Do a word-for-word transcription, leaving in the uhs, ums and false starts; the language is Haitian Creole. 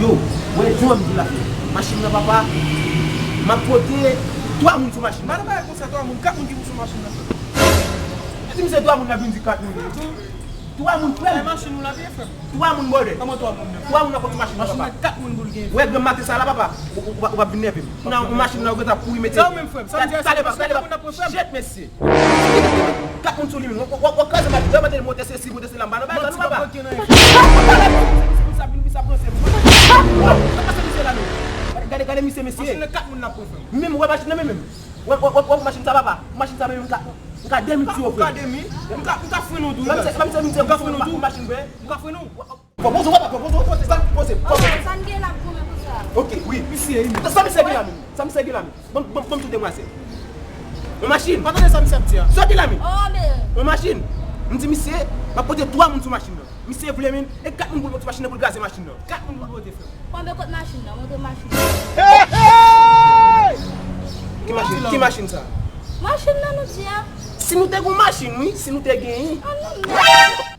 Yo, wè, jan m di la, machin nan, papa, m ap pote twa moun sou machin nan. Mano, bagay konsa, twa moun, kat moun ki pou sou machin nan. Yo di misye twa moun, l ap vin di kat moun. Twa moun, frè m. Machin ou la byen, frè m. Twa moun, brother. Kòman twa moun nan? Twa moun nan pot sou machin nan, papa. Machin nan kat moun pou l gen. Wè, granm maten sa la, papa. Ou, ou, ou, ou ap vin nève m. Nan machin nan, ou gentan kouri mete. Sa ou menm, frè m? Sa ou di a, se machin nan pou n ap pran, frè m? Shit, mesye. Kat moun sou li menm. W ap kraze machin, w ap mete motè sesi, motè sela, m pa nan bagay sa non, papa. Sa vin, sa pran se. Sa pase misye la non. Gade, gade misye, mesye. Machin nan kat moun n ap pran, frè m. Menm, wè machin nan menm, menm. Wè, wè, wè, wè machin sa, papa. Machin sa menm, m ka, m ka demi ti yo, frè. M ka demi. M ka, m ka fren nou tou. Menm se, menm se, menm se, m ka fren nou tou. Machin, frè. M ka fren nou. Fò poze, papa, fò poze, poze, sa, poze, poze. Sa n gen la pou goumen konsa? Ok, wi. Misye, wi. Sa misye gen la menm? Sa misye gen la menm? Ban, ban, ban m tou demwazèl. Yon machin. Pa tande sa misye ap di a. Sòti la menm. Oh, men. Yon machin. M di misye, m ap pote twa moun sou machin nan. Misye vle menm, e kat moun pou l pote machin nan, pou l kraze machin nan. Kat moun pou l pote, frè m. Konbyen kot machin nan? Montre machin nan. Ki machin? Ki machin sa? Machin nan nou di a. Si nou te gen yon machin, wi, si nou te genyen. Ah, non, non.